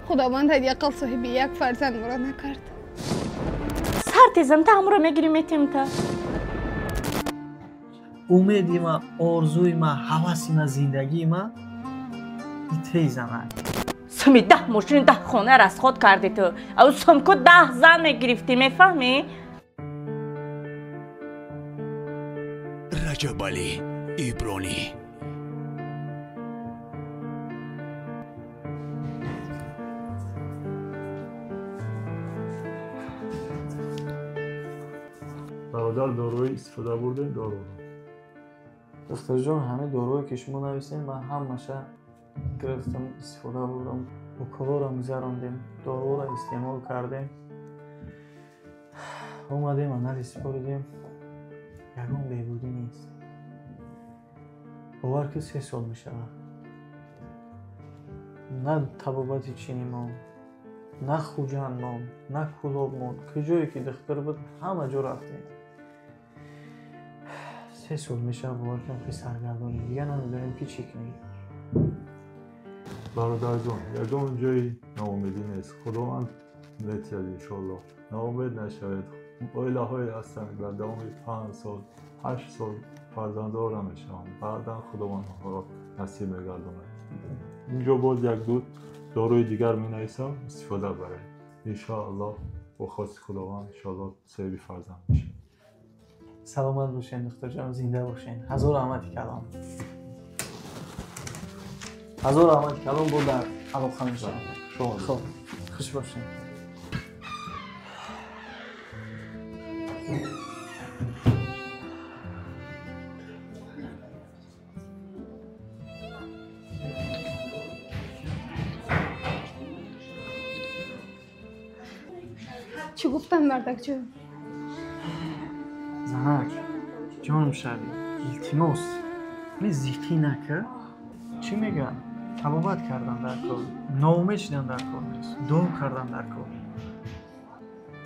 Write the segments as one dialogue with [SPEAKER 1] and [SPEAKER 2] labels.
[SPEAKER 1] Худованд ҳадди ақал соҳиби як фарзанд моро накард.
[SPEAKER 2] Сар тезам та ҳамро мегирим метем та.
[SPEAKER 3] Умеди ма, орзуи ма, ҳаваси ма, зиндагии ма итей занак.
[SPEAKER 2] Суми 10 мошин 10 хона расход карди ту. Ав сумку 10 зан мегирифтӣ, мефаҳмӣ?
[SPEAKER 4] Раҷабалӣ Ибронӣ.
[SPEAKER 5] Бародар, доруи истифода бурдем доруро?
[SPEAKER 3] Духтарҷон, ҳамин доруе ки шумо нависем, ман ҳамаша гирифтам, истифода бурдам, уколоро гузарондем, доруро истеъмол кардем, омадем, анализ супоридем, ягон беҳбудӣ нест. Бовар ки 3 сол мешавад. На табобати чинимон, на Хуҷандмон, на Кӯлобмон, куҷое ки духтур буд, ҳама ҷо рафтем. 3 сол мешавад, бовар кунам, хеле саргардонем, дигар намедонем ки чӣ кунем.
[SPEAKER 5] Бародарҷон, ягон ҷои ноумедӣ нест. Худованд метиҳад иншоаллоҳ. Ноумед нашавед. Оилаҳое ҳастанд, дар давоми 5 сол, 8 сол фарзанддор намешаванд. Баъдан Худованд онҳоро насиб мегардонад. Инҷо боз як-ду доруи дигар менависам, истифода баред. Иншоаллоҳ бо хости Худованд иншоаллоҳ соҳиби фарзанд мешавед.
[SPEAKER 3] Саломат бошед, духтарҷон, зинда бошед. Ҳазор раҳмати калом. Ҳазор раҳмати калом, бо дар алоқа мешавем. Хуб, хуш бошед.
[SPEAKER 1] Чӣ гуфтам, мардакҷон?
[SPEAKER 3] Занак, ҷонам шавӣ, илтимос, ми зиқӣ накар. Чӣ мегӯям? Табобат кардан дар кор, ноумед шидан дар кор нест, дуо кардан дар кор,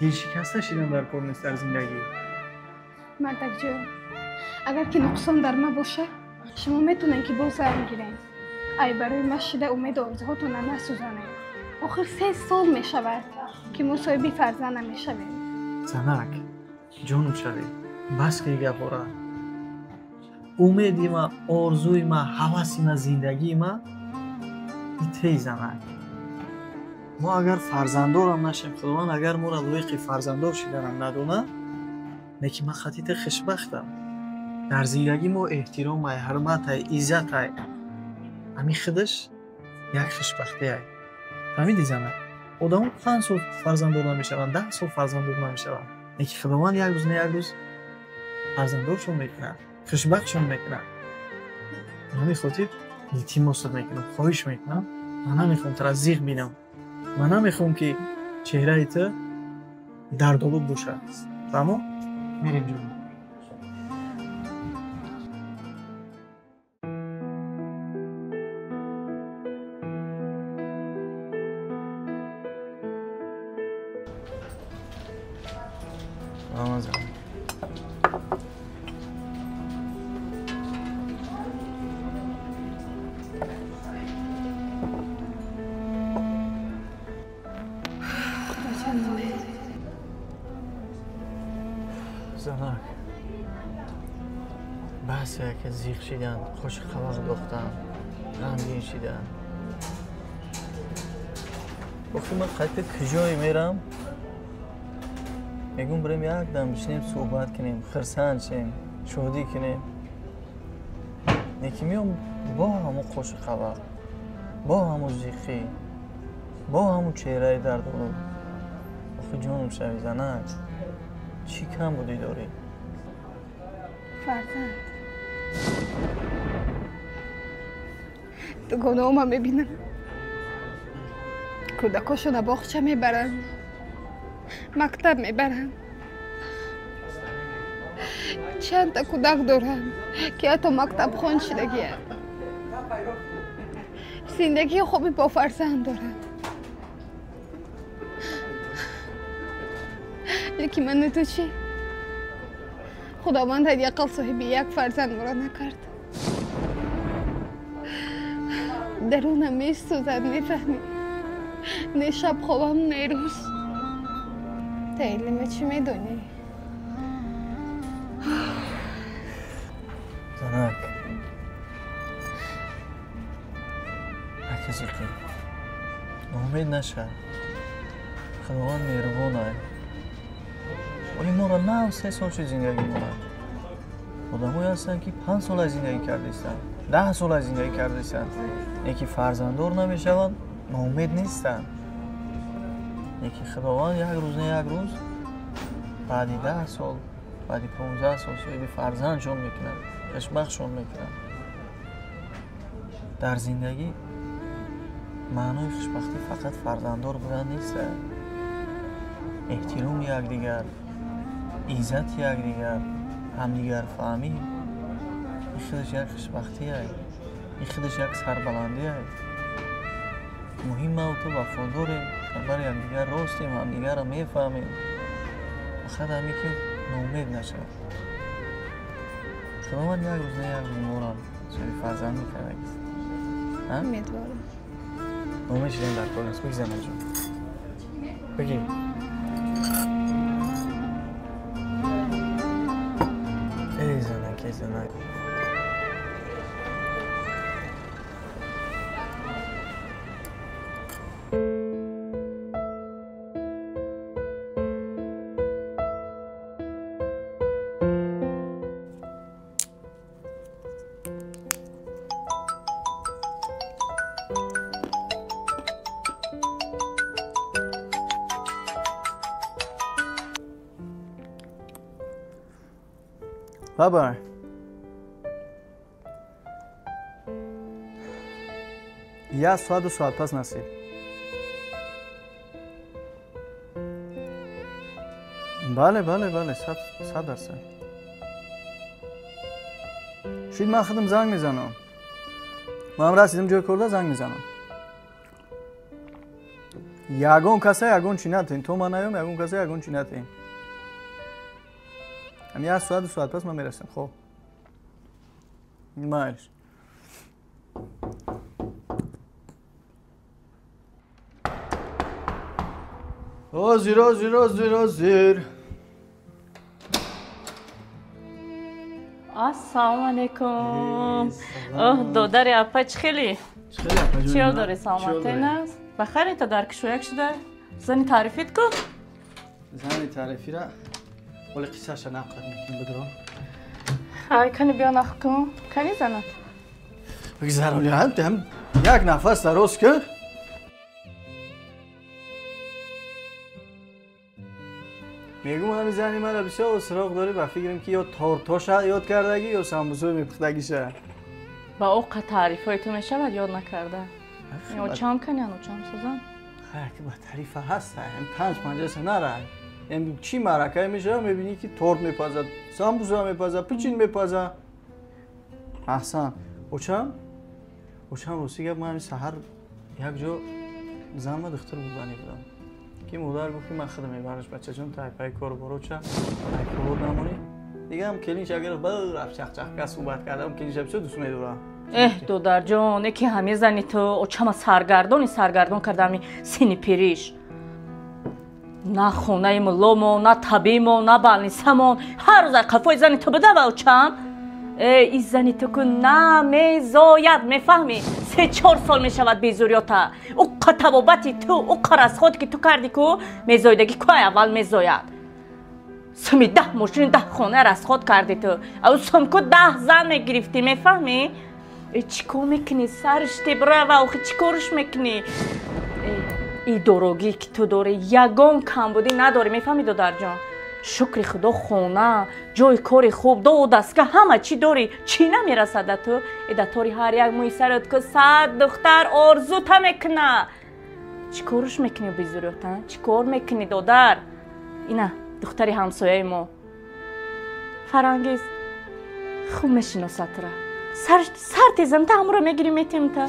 [SPEAKER 3] дилшикаста шидан дар кор нест дар зиндагӣ.
[SPEAKER 1] Мардакҷон, агар ки нуқсон дар ма бошад, шумо метавонед ки боз зан гиред. Ай барои ма шида умеду орзуҳотонро насӯзонед. Охир 3 сол мешавад ки мо соҳиби фарзанд намешавем.
[SPEAKER 3] Занак, ҷонам шавӣ, бас ки гапора. Умеди ма, орзуи ма, ҳаваси ма, зиндагии ма итей занак. Мо агар фарзанддорам нашем, Худованд агар моро лоиқи фарзанддор шиданам надонад, лекин ман хатита хушбахтам. Дар зиндагӣ мо эҳтиромай, ҳурматай, иззатай. Ҳамин худаш як хушбахтиай. Фаҳмидӣ, занак? Одамо 5 сол фарзанддор намешаванд, 10 сол фарзанддор намешаванд. Лекин Худованд як рӯз на як рӯз фарзанддоршон мекунад, хушбахтшон мекунад. Ба ҳамин хотир илтимосат мекунам, хоҳиш мекунам, ман намехоҳам туро зиқ бинам. Ман намехоҳам ки чеҳраи ту дардолуд бошад. Фаҳмо? Мерем ҷон. Занак, баҳсе ки зиқ шидан, қоши қабақ дохтан, ғамгин шидан. Гуфтам ман қайта куҷое мерам? Мегӯм бирем як дам бишинем, суҳбат кунем, хирсанд шем, шодӣ кунем. Лекин меом бо ҳамон қоши қабақ, бо ҳамон зиқӣ, бо ҳамон чеҳраи дардолуд. Охи ҷонам шавӣ, занак, чӣ кам будӣ дорӣ?
[SPEAKER 1] Фарзанд. Дугонаома мебинам. Кӯдакошона боғча мебаранд, мактаб мебаранд. Чандта кӯдак дорам, ки ҳатто мактабхон шидагианд. Зиндагии хуби бо фарзанд доранд. Лекин ману ту чӣ? Худованд ҳадди ақал соҳиби як фарзанд моро накард. Дарунам месӯзад, мефаҳмӣ? Не шаб хобам, не рӯз. Таилима чӣ медонӣ?
[SPEAKER 3] Занак. Акизиқи. Ноумед наша. Худованд меҳрубон ай. Оли моро нав 3 сол шуд зиндагӣ монад. Одамое ҳастанд, ки 5 сола зиндагӣ кардаистанд, 10 сола зиндагӣ кардаистанд. Яке фарзанддор намешаванд, ноумед нестанд. Яке Худованд як рӯз не як рӯз баъди 10 сол, баъди 15 сол соҳиби фарзандшон мекунад, хушбахтшон мекунад. Дар зиндагӣ маънои хушбахтӣ фақат фарзанддор будан нест. Эҳтироми якдигар, иззати якдигар, ҳамдигарфаҳмӣ ин худаш як хушбахтие, ин худаш як сарбаландие. Муҳим ман ту вафодорем, бар якдигар ростем, ҳамдигарро мефаҳмем. Фақат ҳамин ки ноумед нашавад. Худованд як рӯз не як рӯз моро соҳиби фарзанд мекардагист.
[SPEAKER 1] Умедворам.
[SPEAKER 3] Ноумед шудем дар кор нест. Бигӣ занаҷон, бигӣ. Эй занак, эй занак. Бабай. Як соат, 2 соат пас насиб. Бале, бале, бале, 100%. Шуд ман худам занг мезанам. Ман расидам ҷои корда занг мезанам. Ягон каса ягон чӣ натен. То ман наём, ягон каса ягон чӣ натен. Ам як соат, 2 соат пас ман мерасам. Хоб. Майлиш. Ҳозир, ҳозир, ҳозир, ҳозир.
[SPEAKER 2] Ассалому алайкум. Оҳ, додари апа, чӣ хеле? Чӣ ҳол дорӣ? Саломатӣ наст? Бахайр, та дар кишояк шуда? Зани таърифит ку?
[SPEAKER 3] Зани таърифира вале қиссаша нақл мекунем, бидро.
[SPEAKER 1] Ай, кани биё нақл кун. Кани занат?
[SPEAKER 3] Бигзарони, ҳам як нафас дароз ку. Мегум ҳами зани мара бисёр суроғ дорӣ, ба фикрам ки ё тортоша ёд кардагӣ, ё самбусои мепухтагиша.
[SPEAKER 2] Ба оқа таърифҳои ту мешавад ёд накарда. Очам кани, очам созан.
[SPEAKER 3] Хай, ки ба таърифа ҳаст, ҳам 5-5 нара. Ем чӣ маъракае мешава, мебинӣ ки торт мепазад, самбуса мепазад, пичин мепазад. Аҳсан. Очам? Очам, рости гап, ман ҳами саҳар як ҷо зан ва духтур бурданӣ будам. Ки модар гуфт, ки ман худам мебараш, бачаҷон, тай пай кор бороча, ай кор намонӣ. Дига ҳам келинша гирифт, ба рафт чахчахка суҳбат кардам, келинша бисёр дӯст медорам.
[SPEAKER 2] Эҳ, додарҷон, эки ҳаме зани ту очама саргардони саргардон карда ҳами сини пириш. На хонаи мулломон, на табимон, на балнисамон, ҳар рӯз қафои зани ту бидава очам. Э, и зани ту ку намезояд, мефаҳмӣ? 3-4 сол мешавад безурёта. Уққа табобати ту, уққа расход ки ту кардӣ ку, мезоидагӣ ку ай аввал мезояд. Суми 10 мошини 10 хона расход кардӣ ту. Ау сум ку 10 зан мегирифтӣ, мефаҳмӣ? Э, чӣ кор мекунӣ? Сарш тебрава, охи чӣ корш мекунӣ? И дорогӣ ки ту дорӣ, ягон камбудӣ надорӣ, мефаҳмӣ, додарҷон? Шукри худо, хона, ҷои кори хуб, ду дастга ҳама чӣ дорӣ, чӣ намерасада ту? Э, да тори ҳар як мӯи сарат ку 100 духтар орзута мекуна. Чӣ корш мекунӣ безурёта? Чӣ кор мекунӣ, додар? Ина духтари ҳамсояи мо Фарангиз хуб мешиносад тура. Сар тезам та ҳамуро мегирӣ метем та.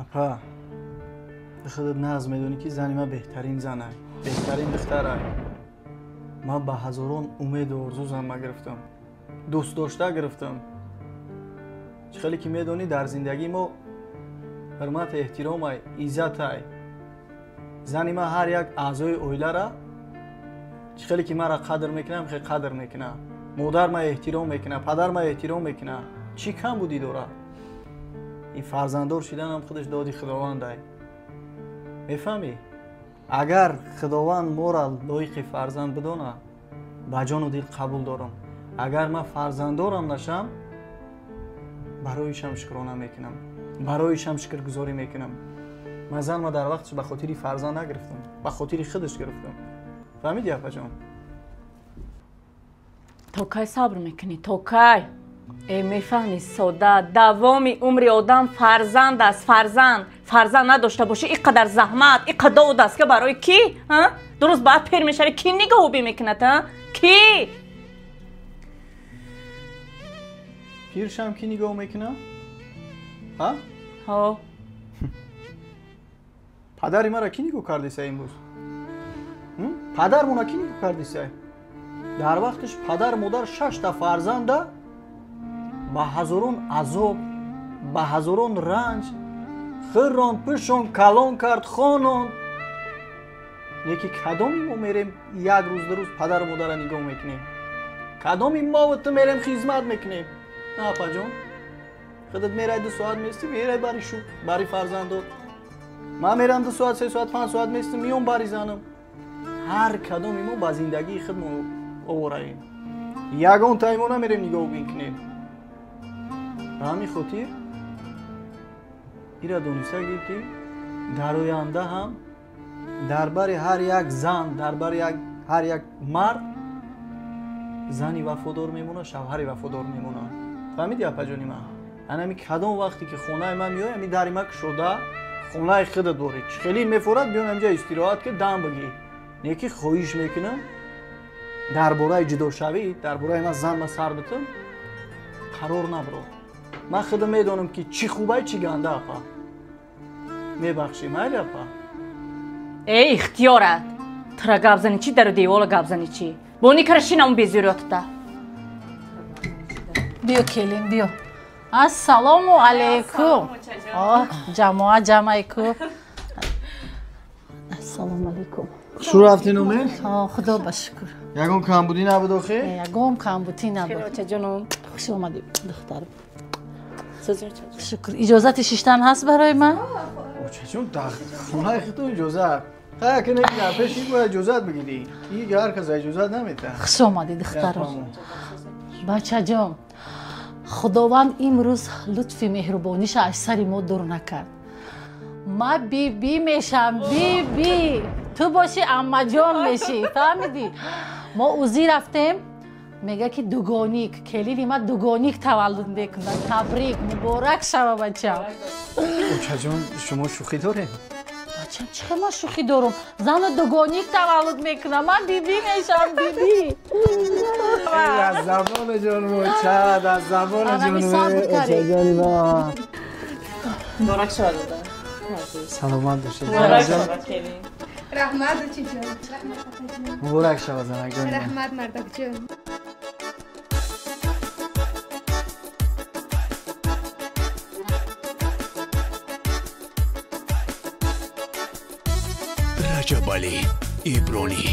[SPEAKER 3] Апа, худат нағз медонӣ, ки зани ман беҳтарин зан ай, беҳтарин духтар ай. Ман ба ҳазорон умеду орзу занма гирифтам, дӯст дошта гирифтам. Чӣ хеле ки медонӣ, дар зиндагии мо Ҳурмат, эҳтиромай, иззатай. Зани ман ҳар як аъзои оилара чӣ хеле ки маро қадр мекунам, хеле қадр мекунам. Модар ма эҳтиром мекунам, падар ма эҳтиром мекунам. Чӣ кам будӣ дорад? Ин фарзанддор шиданам худаш доди Худовандай. Мефаҳмӣ? Агар Худованд моро лоиқи фарзанд бидонад, ба ҷону дил қабул дорам. Агар ман фарзанддорам нашам, бароишам шукрона мекунам, бароишам шукргузорӣ мекунам. Ман занма дар вақташ ба хотири фарзанд нагирифтам, ба хотири худаш гирифтам. Фаҳмидӣ, апаҷон?
[SPEAKER 2] То кай сабр мекунӣ? То кай? Э, мефаҳмӣ, сода, давоми умри одам фарзанд аст, фарзанд. Фарзанд надошта бошӣ, ин қадар заҳмат, ин қадар довуд аст, ки барои кӣ? Дуруст баъд пир мешавӣ, кӣ нигоҳубӣ мекунад, а? Кӣ?
[SPEAKER 3] Пиршам кӣ нигоҳ мекунад? Ҳа?
[SPEAKER 2] Ҳо.
[SPEAKER 3] Падари маро кӣ нигоҳ кардиса имрӯз? Падармона кӣ нигоҳ кардиса? Дар вақташ падар модар 6 фарзанда ба ҳазорон азоб, ба ҳазорон ранҷ хиррон, пишон, калон кард, хонон. Неки кадоми мо мерем як рӯз ду рӯз падару модарро нигоҳ мекунем? Кадоми мову ту мерем хизмат мекунем? На, апаҷон, худат мерай 2 соат местӣ, мерай бари шу, бари фарзандот. Ман мерам 2 соат, 3 соат, 5 соат местам, миём бари занам. Ҳар кадоми мо ба зиндагии худмон овораем. Ягон таи мо намерем нигоҳ бикунем. Ба ҳамин хотир ира дониста гир, ки дар оянда ҳам дар бари ҳар як зан, дар бари ҳар як мард зани вафодор мемонад, шавҳари вафодор мемонад. Фаҳмидӣ, апаҷони ман? Анами кадом вақте ки хонаи ман меояд, ами дари ман кушода, хонаи худат дорӣ. Чӣ хеле мефорад, биён ҳамҷа истироҳат ки дам бигир. Не ки хоҳиш мекунам дар бораи ҷудошавӣ, дар бораи ман зан ма сар битам, қарор набро. Ман худам медонам ки чӣ хубай, чӣ ганда, апа. Мебахшӣ, майли, апа?
[SPEAKER 2] Э, ихтиёрат. Тура гап зани чӣ, дару девола гап зани чӣ? Бо никара шинам безӯриётта.
[SPEAKER 6] Биё, келин, биё. Ассалому алайкум. Ҷамоа ҷамъайку. Ассалому алайкум.
[SPEAKER 3] Шу рафтин, умед?
[SPEAKER 6] Худо ба шукр.
[SPEAKER 3] Ягон камбудӣ набуд охир?
[SPEAKER 6] Ягон камбудӣ набуд.
[SPEAKER 2] Очаҷонум.
[SPEAKER 6] Хуш омадӣ, духтарам. Шукр. Иҷозати шиштан ҳаст барои ман?
[SPEAKER 3] Очаҷон, дар хонаи худтон иҷозат. Хай, ки не, дар пеши бояд иҷозат бигирӣ. Ин ҳар кас иҷозат наметаҳад.
[SPEAKER 6] Хуш омадӣ, духтарам. Бачаҷон, Худованд имрӯз лутфи меҳрубониша аз сари мо дур накард. Ма биби мешам, биби. Ту бошӣ аммаҷон мешӣ, фаҳмидӣ? Мо узӣ рафтем, мега ки дугоник, келини ма дугоник таваллуд мекунад. Табрик, муборак шава, бачам.
[SPEAKER 3] Очаҷон, шумо шӯхӣ доред?
[SPEAKER 6] Бачам, чӣ хел ман шӯхӣ дорам? Зану дугоник таваллуд мекунад, ман биби мешам, биби.
[SPEAKER 3] Аз забони ҷон мочад, аз забони ҷон очаҷони ман.
[SPEAKER 2] Муборак шава, дода.
[SPEAKER 3] Саломат бошед.
[SPEAKER 2] Муборак шава, келин.
[SPEAKER 1] Раҳмат, очаҷон. Раҳмат, апаҷон.
[SPEAKER 3] Муборак шава, занакҷони ман.
[SPEAKER 1] Раҳмат, мардакҷон.
[SPEAKER 4] Раҷабалӣ Ибронӣ.